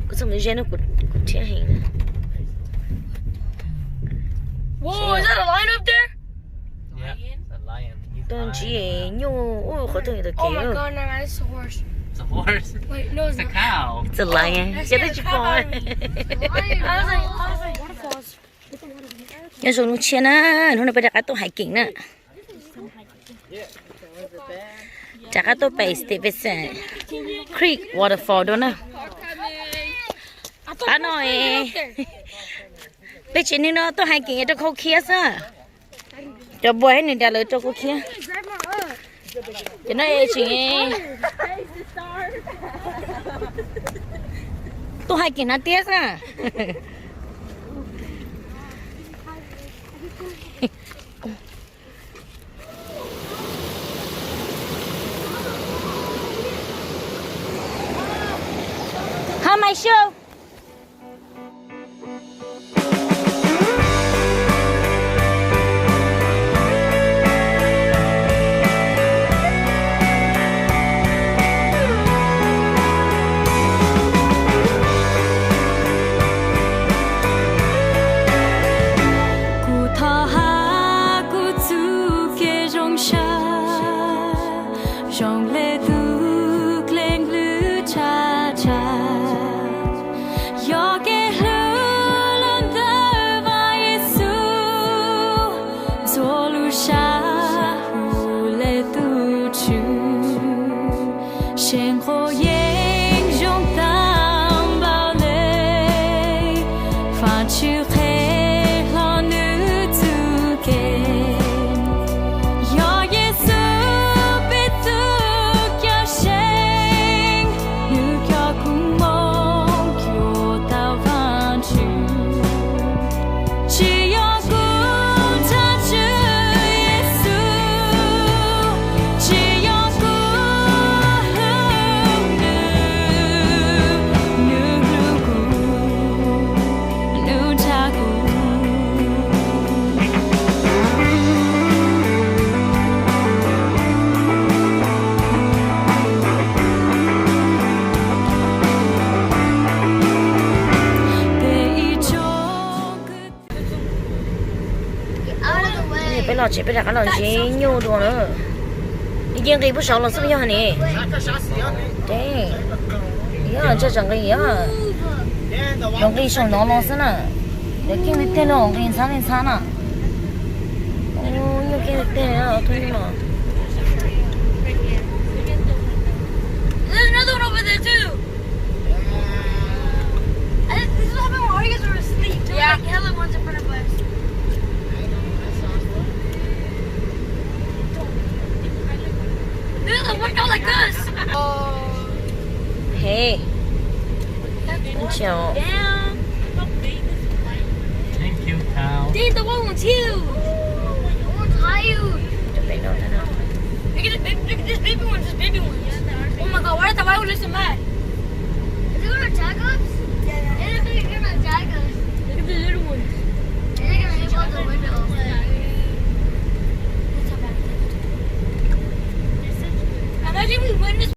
Kuv txoj mus ze no kuv thiab heev. Whoa, is that a lion up there? Tuaj ntsib nyuj ub qhov twg tau kev. Oh my god, no, that's a horse. It's a horse. Wait, no, it's not. It's a lion. Ces twb tsis pom. I was like, I was like, waterfalls. Nyob zoo hnub tshiab na, hnub no peb rov qab tuaj hiking na. Rov qab tuaj pem Stevenson Creek Waterfall dua na. Pab no, peb tsev neeg no tuaj hiking rau khau khiab xwb. Cov boys thiab nws dav lawv rau khau khiab. Cov no tseem tuaj hiking no tiag xwb. Hab mais sub. Kuv thov hab kuv txuj kev zoo sab, zoo le tug dleej hlwb tshaj tshaj. Yog kev hlub los ntawm Vaj Yexus, ntxuav lub sab hu le tug Tswv. Seem quas yeej zoo tag npaum le, Vaj Tswv qhe hlo nws txuj kev. Yog Yexus peb txuj cawm seej, nws coj kuv moo cuag tau Vaj Tswv. Tsis yog kuv nrhab Tswv Yexus, tsis yog kuv hlub nws, nws hlub kuv, nws nrhab kuv. Peb los tsev peb rov qab los ntsib nyuj dua na. Nws cia nqis pub saud los xwb yog ne. Yog ntshe tseem nqis, yog nqis saum no los xwb na. Lawv keej li tiag los nqis ntxhab li ntxhab na. Nyuj keej li tiag, tus nyuj no. There's another one over there too. I, this is what happened when all you guys were asleep. There were, yeah, like, hella ones in front of us. There's a one out like this. Oh. Hey. Chill. Down. Thank you, pal. Dang, the white one's huge. One's huge. Look at this big, look at this baby one, this baby one. Oh my god, why did the white one listen back? Is it gonna attack us?